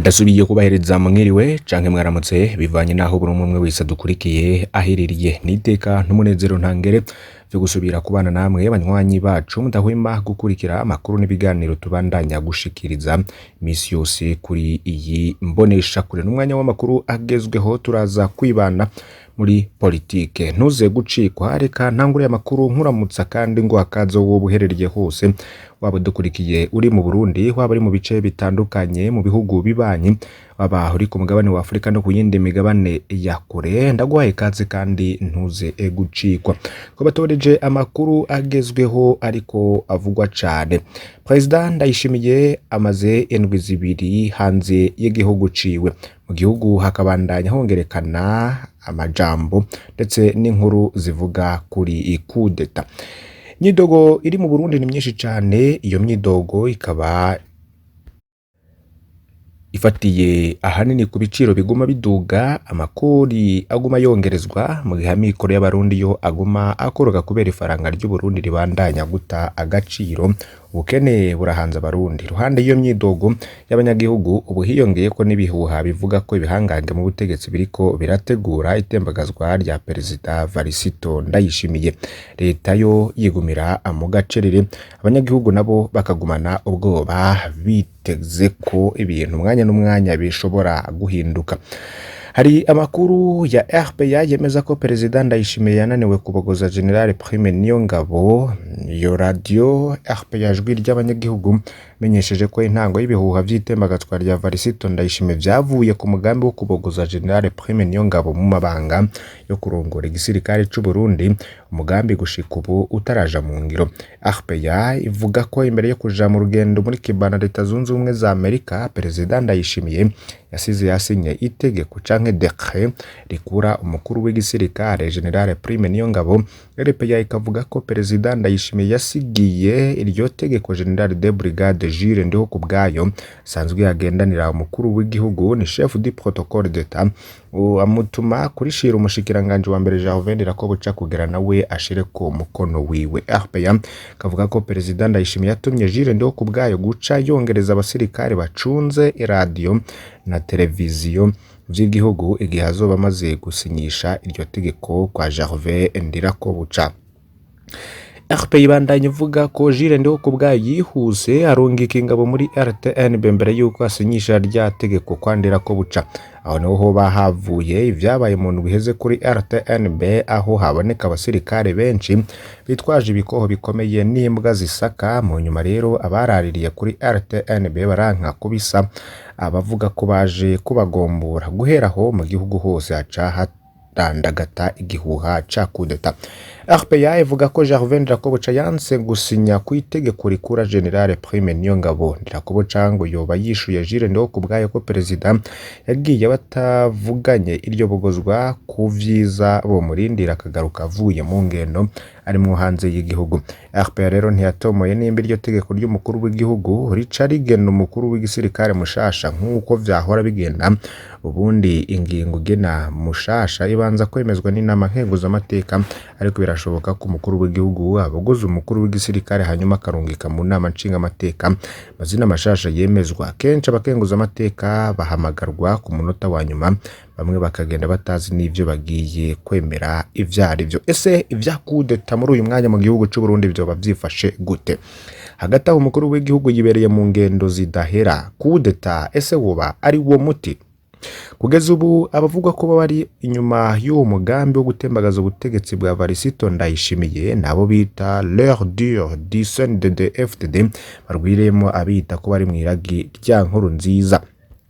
Ndasubiye kubahereza mwiriwe canke mwaramutse, bivanye naho buri umwe wese adukurikiye aherereye. N'iteka n'umunezero ntangere vyo gusubira kubana namwe, banywanyi bacu mudahwema gukurikira amakuru n'ibiganiro tubandanya gushikiriza imisi yose kuri iyi mbonesha kure. N'umwanya w'amakuru agezweho, turaza kwibana muri politike, ntuze gucikwa. Reka ntangure amakuru nkuramutsa kandi ngo akazo wowe uherereye hose, waba udukurikiye uri mu Burundi, waba uri mu bice bitandukanye mu bihugu bibanyi, waba uri ku mugabane wa Afurika no ku yindi migabane ya kure, ndaguhaye ikaze kandi ntuze gucikwa. Twabatoreje amakuru agezweho ariko avugwa cane. Perezida Ndayishimiye amaze indwi 2 hanze y'igihugu ciwe, mu gihugu hakabandanya hongerekana amajambo ndetse n'inkuru zivuga kuri kudeta. Imyidogo iri mu Burundi ni myinshi cane. Iyo myidogo ikaba ifatiye ahanini ku biciro biguma biduga, amakori aguma yongerezwa, mu gihe amikoro y'Abarundi yo aguma akoroka kubera ifaranga ry'Uburundi ribandanya guta agaciro. Ubukene burahanze Abarundi. Iruhande y'iyo myidogo y'abanyagihugu, ubu hiyongeyeko n'ibihuha bivuga ko ibihangange mu butegetsi biriko birategura itembagazwa rya Perezida Varisito Ndayishimiye. Leta yo yigumira mu gacerere, abanyagihugu nabo bakagumana ubwoba, biteze ko ibintu umwanya n'umwanya bishobora guhinduka. Hari amakuru ya RPA yemeza ko Perezida Ndayishimiye yananiwe kubogoza General Prime Niyongabo. Iyo radio RPA, Jwi ry'Abanyagihugu, menyesheje ko intango y'ibihuha vy'itembagazwa rya Varisito Ndayishimiye vyavuye ku mugambi wo kubogoza General Prime Niyongabo mu mabanga yo kurongora igisirikare c'u Burundi, umugambi gushika ubu utaraja mu ngiro. RPA ivuga ko imbere yo kuja mu rugendo muri Cuba na Leta Zunze Ubumwe za Amerika, Perezida Ndayishimiye yasize yasinye itegeko canke décret rikura umukuru w'igisirikare General Prime Niyongabo. RPA ikavuga ko Perezida Ndayishimiye yasigiye iryo tegeko General de Brigade Jules Ndihokubwayo, asanzwe yagendanira umukuru w'igihugu, ni chef du protocole d'État, amutuma kurishira umushikiranganji wa mbere Gervais Ndirakobuca kugira nawe ashireko umukono wiwe. RPA kavuga ko Perezida Ndayishimiye yatumye Jules Ndihokubwayo guca yongereza abasirikare bacunze iradiyo na televiziyo vy'igihugu igihe azoba amaze gusinyisha iryo tegeko kwa Gervais Ndirakobuca. RPA ibandanya ivuga ko Jules Ndihokubwayo yihuse arungika ingabo muri RTNB mbere yuko asinyisha rya tegeko kwa Ndirakobuca. Aho niho hoba havuye ivyabaye mu ndwi iheze kuri RTNB, aho haboneka abasirikare benshi bitwaje ibikoho bikomeye n'imbwa zisaka. Mu nyuma rero abaraririye kuri RTNB baranka kubisa abavuga ko baje kubagombora. Guhera aho mu gihugu hose haca harandagata igihuha ca kudeta. RPA ivuga ko Gervais Ndirakobuca yanse gusinya ku itegeko rikura General Prime Niyongabo. Ndirakobuca ngo yoba yishuye Jules Ndihokubwayo ko Perezida yagiye batavuganye iryo bogozwa, ku vyiza bomurindira akagaruka avuye mu ngendo arimwo hanze y'igihugu. RPA rero ntiyatomoye nimba iryo tegeko ry'umukuru w'igihugu rica rigena umukuru w'igisirikare mushasha nk'uko vyahora bigenda. Ubundi ingingo igena mushasha ibanza kwemezwa n'inama nkenguzamateka, ariko birashoboka ko umukuru w'igihugu abogoza umukuru w'igisirikare hanyuma akarungika mu nama nshingamateka amazina mashasha yemezwa. Kenshi abakenguzamateka bahamagarwa ku munota wa nyuma, bamwe bakagenda batazi n'ivyo bagiye kwemera ivyo arivyo. Ese ivya kudeta muri uyu mwanya mu gihugu c'u Burundi vyoba vyifashe gute? Hagati aho umukuru w'igihugu yibereye mu ngendo zidahera. Kudeta ese woba ari wo muti? Kugeza ubu abavugwa ko bari inyuma y'uwo mugambi wo gutembagaza ubutegetsi bwa Varisito Ndayishimiye nabo bita l'aile dure du CNDD-FDD, barwiriyemo abita ko bari mw'iragi rya Nkurunziza.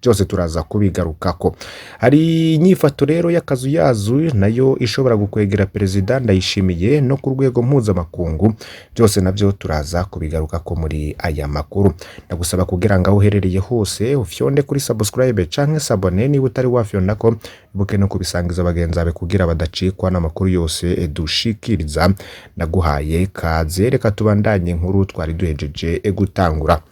Byose turaza kubigarukako. Hari inyifato rero y'akazuyazu nayo ishobora gukwegera Perezida Ndayishimiye no ku rwego mpuzamakungu. Byose navyo turaza kubigarukako muri aya makuru. Ndagusaba kugira ngo aho uherereye hose ufyonde kuri subscribe canke s'abonner niba utari wafyondako, ibuke no kubisangiza bagenzi bawe kugira badacikwa n'amakuru yose dushikiriza. Ndaguhaye kaze, reka tubandanye inkuru twari duhejeje gutangura.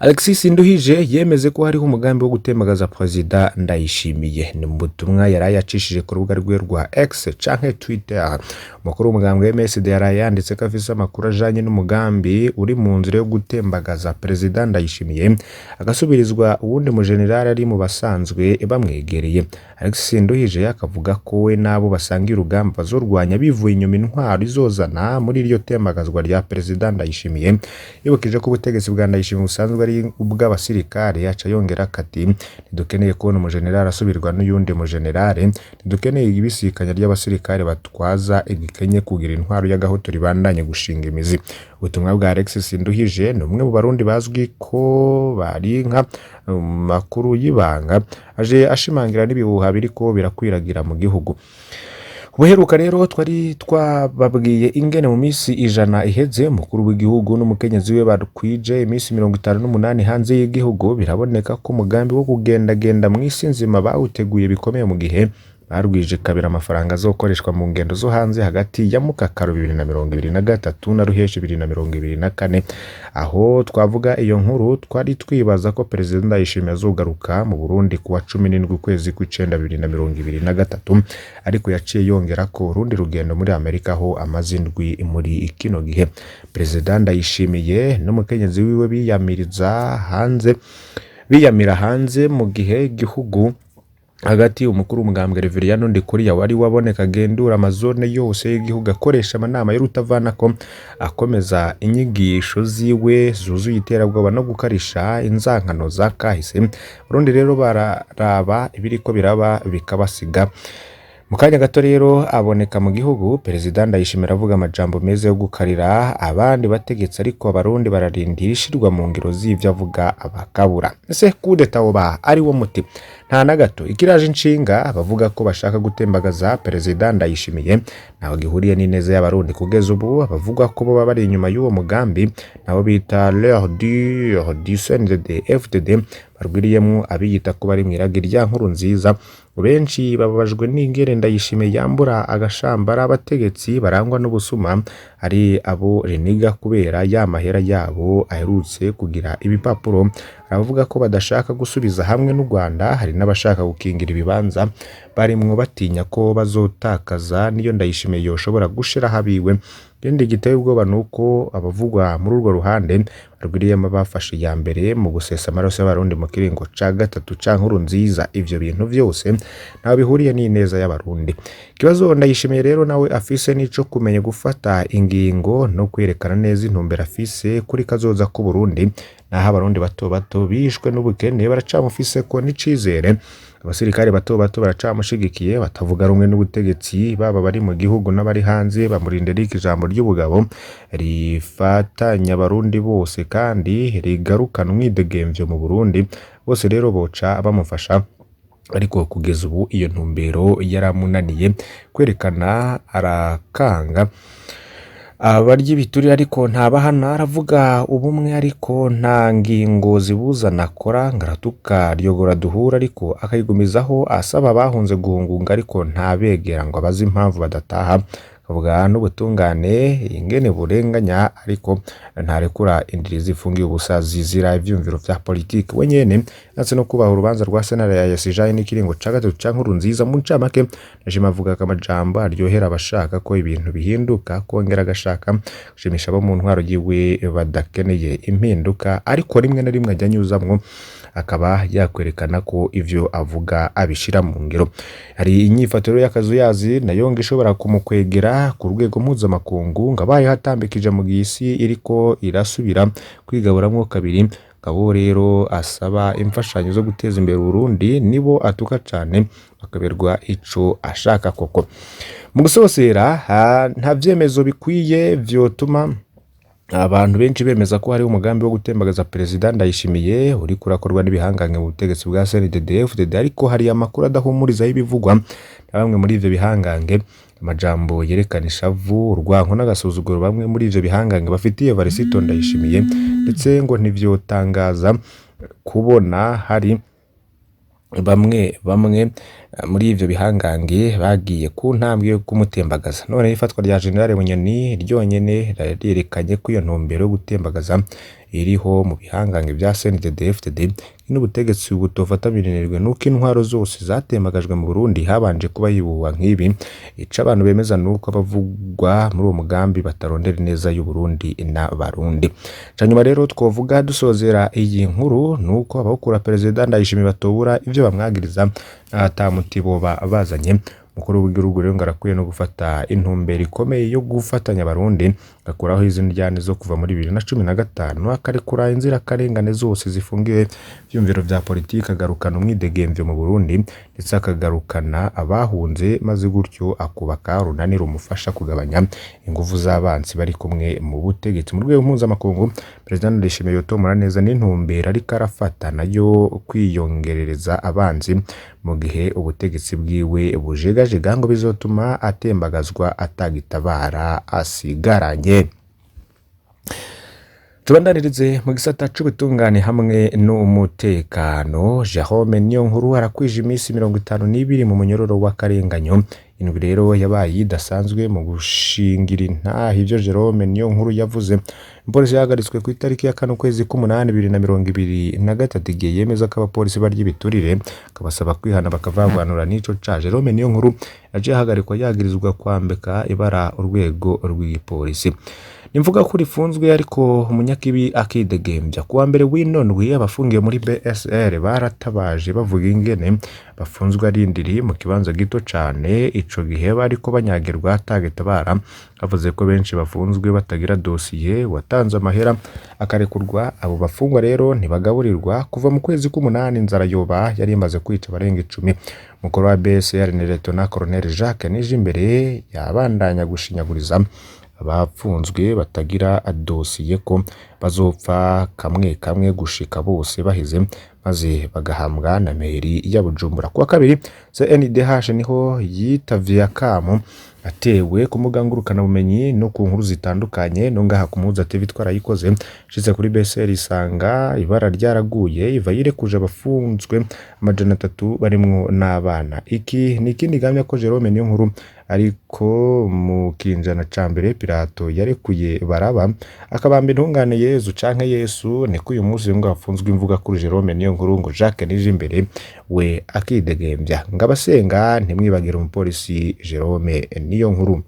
Alexis Nduhije yemeze ko hariho umugambi wo gutembagaza Perezida Ndayishimiye. Ni mu butumwa yaraye acishije ku rubuga rwe rwa X canke Twitter. Umukuru w'umugambwe MSD yaraye yanditse ko afise amakuru ajanye n'umugambi uri mu nzira yo gutembagaza Perezida Ndayishimiye, agasubirizwa uwundi mujenerali ari mu basanzwe bamwegereye. Alexis Nduhije akavuga ko we n'abo basangiye urugamba bazorwanya bivuye inyuma intwaro izozana muri iryo tembagazwa rya Perezida Ndayishimiye. Yibukije ko ubutegetsi bwa Ndayishimiye busanzwe ari ubw'abasirikare, aca yongera ati: "Ntidukeneye kubona umujenerali asubirwa n'uyundi mujenerali, ntidukeneye ibisikanya ry'abasirikare batwaza igikenye kugira intwaro y'agahoto ribandanye gushinga imizi." Ubutumwa bwa Alexis Nduhije, ni umwe mu Barundi bazwi ko barinka makuru y'ibanga, aje ashimangira n'ibihuha biriko birakwiragira mu gihugu. Ubuheruka rero twari twababwiye ingene mu minsi 100 iheze umukuru w'igihugu n'umukenyezi we bakwije iminsi 58 hanze y'igihugu. Biraboneka ko umugambi wo kugendagenda mw'isi nzima bawuteguye bikomeye, mu gihe barwije kabiri amafaranga azokoreshwa mu ngendo zo hanze hagati ya Mukakaro 2023 na Ruheshi 2024. Aho twavuga iyo nkuru, twari twibaza ko Perezida Ndayishimiye azogaruka mu Burundi kuwa 17 ukwezi kw'icenda 2023, ariko yaciye yongera ko urundi rugendo muri Amerika, aho amaze indwi muri kino gihe. Perezida Ndayishimiye n'umukenyezi wiwe biyamira hanze mu gihe igihugu hagati. Umukuru w'umugambwe Reveriyano Ndikuriya wari waboneka agendura amazone yose y'igihugu, akoresha amanama y'urutavanako, akomeza inyigisho ziwe zuzuye iterabwoba no gukarisha inzankano za kahise. Urundi rero bararaba ibiriko biraba bikabasiga. Mu kanya gato rero aboneka mu gihugu, Perezida Ndayishimiye aravuga amajambo meza yo gukarira abandi bategetsi, ariko Abarundi bararindira ishirwa mu ngiro z'ivyo avuga abakabura. Ese kudeta woba ari wo muti? Nta na gato. Ikiraje inshinga abavuga ko bashaka gutembagaza Perezida Ndayishimiye ntaho gihuriye n'ineza y'Abarundi. Kugeza ubu abavuga ko boba bari inyuma y'uwo mugambi nabo bita l'heure du CNDD FDD, barwiriyemwo abiyita ko bari mw'iragi rya nkuru nziza. Benshi bababajwe n'ingene Ndayishimiye yambura agashambara abategetsi barangwa n'ubusuma, ari abo riniga kubera ya mahera yabo aherutse kugira ibipapuro. Abavuga ko badashaka gusubiza hamwe n'u Rwanda, hari n'abashaka gukingira ibibanza barimwo batinya ko bazotakaza niyo Ndayishimiye yoshobora gushiraho abiwe. Ikindi giteye ubwoba ni uko abavugwa muri urwo ruhande barwiriyemo bafashe iya mbere mu gusesa amaraso y'Abarundi mu kiringo ca gatatu ca Nkurunziza. Ivyo bintu vyose ntaho bihuriye n'ineza y'Abarundi. Ikibazo Ndayishimiye rero nawe afise nico kumenya gufata ingingo no kwerekana neza intumbero afise kuri kazoza k'Uburundi. Naho Abarundi bato bato bishwe n'ubukene baracamufise ko n'icizere, abasirikare bato bato baracamushigikiye, batavuga rumwe n'ubutegetsi baba bari mu gihugu n'abari hanze bamurindira ijambo ry'ubugabo rifatanya Abarundi bose kandi rigarukana umwidegemvyo mu Burundi. Bose rero boca bamufasha, ariko kugeza ubu iyo ntumbero yaramunaniye kwerekana. Arakanga abarya ibiturire ariko ntabahana, aravuga ubumwe ariko nta ngingo zibuzana akora, ngaratuka ryogora duhura ariko akayigumizaho, asaba abahunze guhungunga ariko ntabegera ngo abaze impamvu badataha, akavuga n'ubutungane ingene burenganya ariko ntarekura indiri zifungiye ubusa zizira ivyumviro vya politiki. We nyene ndetse no kubaha urubanza rwa sentare ya yasijanye n'ikiringo ca gatatu ca Nkurunziza. Mu ncamake, Ndashima avuga ko amajambo aryohera abashaka ko ibintu bihinduka, kongera agashaka gushimisha abo mu ntwaro yiwe badakeneye impinduka, ariko rimwe na rimwe ajya anyuzamwo akaba yakwerekana ko ivyo avuga abishira mu ngiro. Hari inyifato rero y'akazuyazi nayo ngo ishobora kumukwegera ku rwego mpuzamakungu, ngo abaye hatambikije mu gihe isi iriko irasubira kwigaburamwo kabiri. Ngabo rero asaba imfashanyo zo guteza imbere Uburundi nibo atuka cane, bakaberwa ico ashaka koko. Mu gusosera, nta vyemezo bikwiye vyotuma abantu benshi bemeza ko hariho umugambi wo gutembagaza Perezida Ndayishimiye uriko urakorwa n'ibihangange mu butegetsi bwa CNDD-FDD, ariko hari amakuru adahumuriza y'ibivugwa na bamwe muri ivyo bihangange. Amajambo yerekana ishavu, urwanko n'agasuzuguro bamwe muri ivyo bihangange bafitiye Varisito Ndayishimiye, ndetse ngo ntivyotangaza kubona hari Bamwe bamwe muri ivyo bihangange bagiye ku ntambwe yo kumutembagaza. None ifatwa rya General Bunyoni ryonyene ryerekanye ko iyo ntumbero yo gutembagaza iriho mu bihangange vya CNDD-FDD n'ubutegetsi butofata binenerwe, nuko intwaro zose zatembagajwe mu Burundi habanje kuba yibuha nk'ibi. Ico abantu bemeza nuko abavugwa muri uwo mugambi batarondera neza y'u Burundi n'Abarundi. Canyuma rero twovuga dusozera iyi nkuru nuko abawukura Perezida Ndayishimiye batobura ivyo bamwagiriza ata muti boba bazanye. Umukuru w'igihugu rero ngo arakwiye no gufata intumbero ikomeye yo gufatanya Abarundi, agakuraho izi ndyane zo kuva muri 2015, akarekura inzirakarengane zose zifungiwe ivyumviro vya politiki, agarukana umwidegemvyo mu Burundi, ndetse akagarukana abahunze, maze gutyo akubaka urunani rumufasha kugabanya inguvu z'abansi bari kumwe mu butegetsi. Mu rwego mpuzamakungu, Perezida Ndayishimiye yotomora neza n'intumbero ariko arafata nayo kwiyongerereza abanzi mu gihe ubutegetsi bwiwe bujegajega, ngo bizotuma atembagazwa atagitabara asigaranye. Tubandanirize mu gisata c'ubutungane hamwe n'umutekano. Jerome Niyonkuru arakwije iminsi 52 mu munyororo w'akarenganyo. Indwi rero yabaye idasanzwe mu gushingira intahe ivyo Jerome Niyonkuru yavuze. Umupolisi yahagaritswe ku itariki ya 4 ukwezi k'umunani 2023, igihe yemeza ko abapolisi barya ibiturire, akabasaba kwihana bakavavanura n'ico ca. Jerome Niyonkuru yaciye ahagarikwa yagirizwa kwambika ibara urwego rw'igipolisi. Nimvuga ko rifunzwe ariko umunyakibi akidegembya. Kuwa mbere w'ino ndwi, abafungiwe muri BSR baratabaje bavuga ingene bafunzwe ari indiri mu kibanza gito cane. Ico gihe bariko banyagirwa atagitabara. Bavuze ko benshi bafunzwe batagira dosiye, watanze amahera akarekurwa. Abo bafungwa rero ntibagaburirwa kuva mu kwezi k'umunani, inzara yoba yari imaze kwica abarenga 10. Mukuru wa BSR ni Lieutenant Colonel Jacques Nijimbere yabandanya gushinyaguriza abapfunzwe batagira dosiye ko bazopfa kamwe kamwe gushika bose baheze, maze bagahambwa na mairie ya Bujumbura. Kuwa kabiri, CNDH niho yitavye akamo atewe ku mbuga ngurukanabumenyi no ku nkuru zitandukanye, no ngaha ku Muhuza TV twarayikoze. Nshitse kuri BSR isanga ibara ryaraguye, iva yirekuje abafunzwe 300 barimwo n'abana. Iki ni ikindi gihamya ko Jerome Niyonkuru ariko mu kinjana ca mbere Pilato yarekuye Baraba akabamba intungane Yezu canke Yesu, niko uyu munsi ngo hafunzwe imvuga kuri Jerome Niyonkuru, ngo Jacques Nijimbere we akidegembya. Ngo abasenga ntimwibagire umupolisi Jerome Niyonkuru.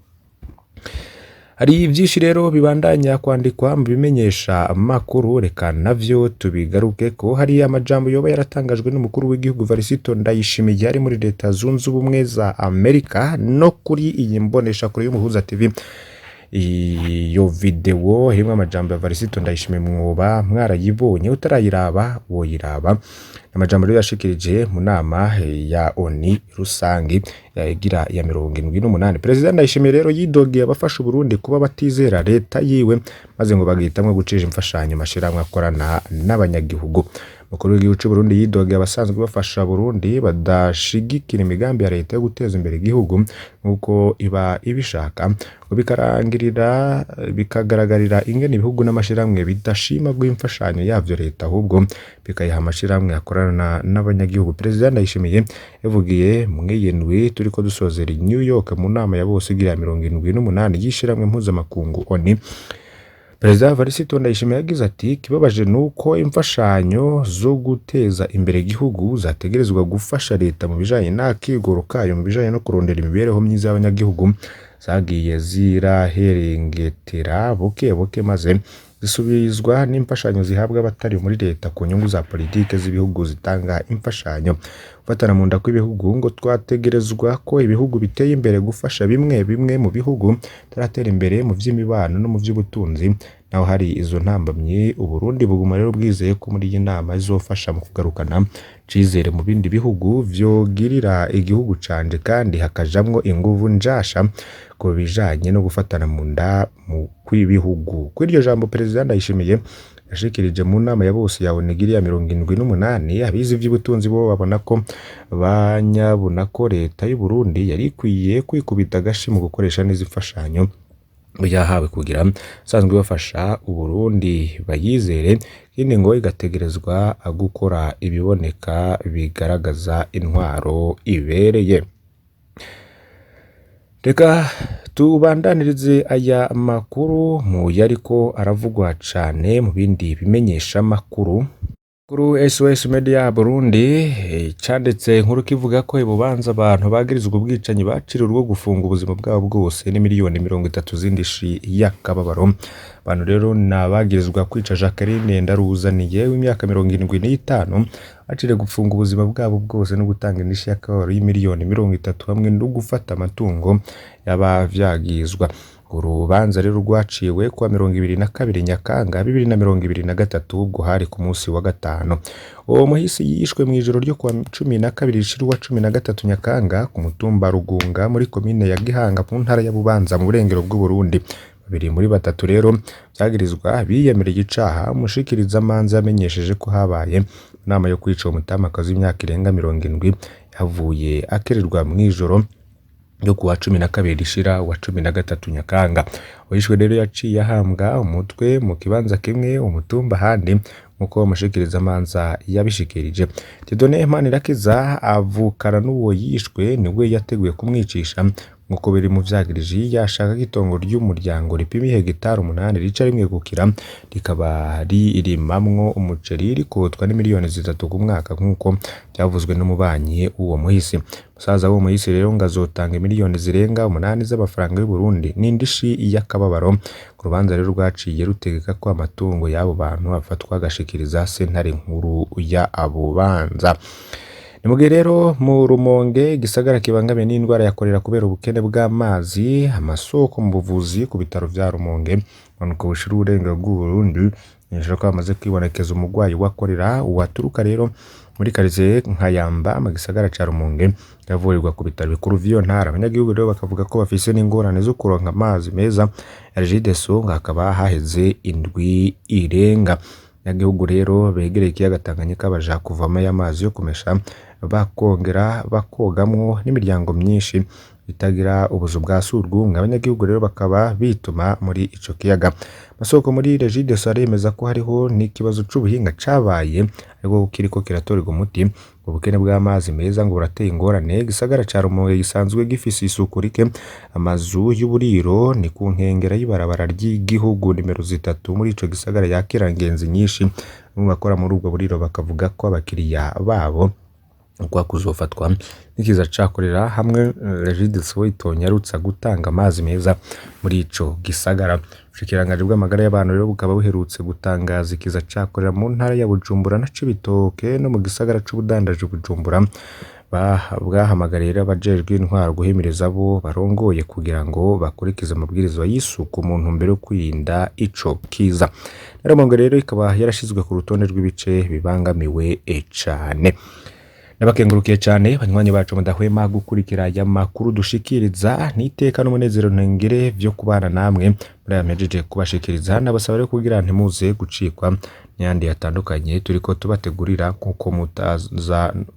Hari vyinshi rero bibandanya kwandikwa mu bimenyesha makuru, reka navyo tubigaruke ko. Hari amajambo yoba yaratangajwe n'umukuru w'igihugu Varisito Ndayishimiye ari muri Leta Zunze Ubumwe za Amerika no kuri iyi mbonesha kure y'Umuhuza TV. Iyo video irimwo amajambo ya Varisito Ndayishimiye mwoba mwarayibonye, utarayiraba woyiraba. Amajambo rero yashikirije mu nama ya ONU rusangi yagira ya 78. Perezida Ndayishimiye rero yidogeye abafasha Uburundi kuba batizera leta yiwe, maze ngo bagahitamwo gucisha imfashanyo amashirahamwe akorana n'abanyagihugu. Umukuru w'igihugu c'u Burundi yidogeye abasanzwe bafasha Burundi badashigikira imigambi ya leta yo guteza imbere igihugu nk'uko iba ibishaka, ngo bikarangirira bikagaragarira ingene ibihugu n'amashirahamwe bidashima guha imfashanyo yavyo leta, ahubwo bikayiha amashirahamwe akorana n'abanyagihugu. Perezida Ndayishimiye yavugiye mw'iyi ndwi turiko dusozera i New York mu nama ya bose igira ya 78 y'ishirahamwe mpuzamakungu ONU. Perezida Varisito Ndayishimiye yagize ati: "Ikibabaje nuko imfashanyo zo guteza imbere igihugu zategerezwa gufasha leta mu bijanye n'akigoro kayo mu bijanye no kurondera imibereho myiza y'abanyagihugu zagiye ziraherengetera buke buke, maze zisubizwa n'imfashanyo zihabwa abatari muri leta ku nyungu za politike z'ibihugu zitanga imfashanyo." Gufatana mu nda kw'ibihugu, ngo twategerezwa ko ibihugu biteye imbere gufasha bimwe bimwe mu bihugu bitaratera imbere mu vy'imibano no mu vy'ubutunzi, naho hari izo ntambamyi. Uburundi buguma rero bwizeye ko muri iyi nama izofasha mu kugarukana icizere mu bindi bihugu vyogirira igihugu canje, kandi hakajamwo inguvu nshasha ku bijanye no gufatana mu nda mu kw'ibihugu. Kuri iryo jambo Perezida Ndayishimiye yashikirije mu nama ya bose ya ONU ya 78, abize ivy'ubutunzi bo babona ko banyabona ko leta y'u Burundi yari ikwiye kwikubita agashi mu gukoresha neza imfashanyo. Yahawe kugira sanzwe bafasha Uburundi bayizere, ikindi ngo igategerezwa gukora ibiboneka bigaragaza intwaro ibereye. Reka tubandanirize aya makuru mu yariko aravugwa cane mu bindi bimenyesha makuru. Kuri SOS Media Burundi canditse inkuru kivuga ko ibubanza abantu bagirizwa ubwicanyi baciriwe urwo gufunga ubuzima bwabo bwose n'imiliyoni 30 z'indishi y'akababaro. Abantu rero ni abagirizwa kwica Jacqueline Ndaruzaniye w'imyaka 75, baciriwe gufunga ubuzima bwabo bwose no gutanga indishi y'akababaro y'imiliyoni 30 hamwe no gufata amatungo y'abavyagizwa. Urubanza rero rwaciwe kuwa 22 Nyakanga 2023, ubwo hari ku munsi wa gatanu. Uwo muhisi yishwe mw'ijoro ryo kuwa 12 rishira uwa 13 Nyakanga ku mutumba Rugunga muri komine ya Gihanga mu ntara ya Bubanza mu burengero bw'Uburundi. Babiri muri batatu rero vyagirizwa biyemereye icaha. Umushikirizamanza yamenyesheje ko habaye inama yo kwica uwo mutamakazi w'imyaka irenga 70, yahavuye akererwa mw'ijoro ryo kuwa 12 rishira uwa 13 Nyakanga. Uwishwe rero yaciye ahambwa umutwe mu kibanza kimwe umutumba ahandi, nkuko umushikirizamanza yabishikirije. Dieudonné Manirakiza avukana n'uwo yishwe, niwe yateguye kumwicisha nkuko biri mu vyagiriji. Yashaka itongo ry'umuryango ripima ihegitari 8 rica rimwegukira, rikaba ririmamwo umuceri, rikotwa n'imiliyoni 3 ku mwaka nkuko vyavuzwe n'umubanyi w'uwo muhisi. Musaza w'uwo muhisi rero ngo azotanga imiliyoni zirenga 8 z'amafaranga y'u Burundi n'indishi y'akababaro. Urubanza rero rwaciye rutegeka ko amatungo y'abo bantu afatwa agashikiriza sentare nkuru ya Bubanza. Ni mugihe rero mu Rumonge, igisagara kibangamiwe n'indwara ya korera kubera ubukene bw'amazi, amasoko mu buvuzi ku bitaro vya Rumonge, umanuko bushira uburengero bw'Uburundi, menyesha ko hamaze kwibonekeza umurwayi wa korera waturuka rero muri karitsiye Nkayamba mu gisagara ca Rumonge, yavurirwa ku bitaro bikuru vy'iyo ntara. Abanyagihugu rero bakavuga ko bafise n'ingorane zo kuronka amazi meza ya Regideso, hakaba haheze indwi irenga. Abanyagihugu rero begereye ikiyaga Tanganyika baja kuvomayo amazi yo kumesha, bakongera bakogamwo, n'imiryango myinshi itagira ubuzu bwa surwumwe. Abanyagihugu rero bakaba bituma muri ico kiyaga. Amasoko muri Regideso aremeza ko hariho n'ikibazo c'ubuhinga cabaye ariko kiriko kiratorerwa umuti. Ubukene bw'amazi meza ngo burateye ingorane. Igisagara ca Rumonge gisanzwe gifise isuku rike, amazu y'uburiro ni ku nkengera y'ibarabara ry'igihugu nimero 3 muri ico gisagara yakira ingenzi nyinshi. Bamwe mu bakora muri ubwo buriro bakavuga ko abakiriya babo kwa kuzofatwa n'ikiza ca korera hamwe Regideso itonyarutsa gutanga amazi meza muri ico gisagara. Ubushikiranganji bw'amagara y'abantu rero bukaba buherutse gutangaza ikiza ca korera mu ntara ya Bujumbura na Cibitoke no mu gisagara c'ubudandaji Bujumbura. Bwahamagariye rero abajejwe intwaro guhimiriza abo barongoye kugira ngo bakurikize amabwirizwa y'isuku mu ntumbero yo kwirinda ico kiza. Rumonge rero ikaba yarashizwe ku rutonde rw'ibice bibangamiwe cane. Ndabakengurukiye cane banywanyi bacu mudahwema gukurikira aya makuru dushikiriza, n'iteka n'umunezero ntengere vyo kubana namwe muri aya mpejeje kubashikiriza. Nabasaba rero kugira ntimuze gucikwa n'ayandi yatandukanye turiko tubategurira,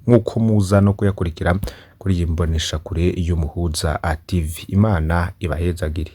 nkuko muza no kuyakurikira kuri iyi mboneshakure y'Umuhuza TV. Imana ibahezagire.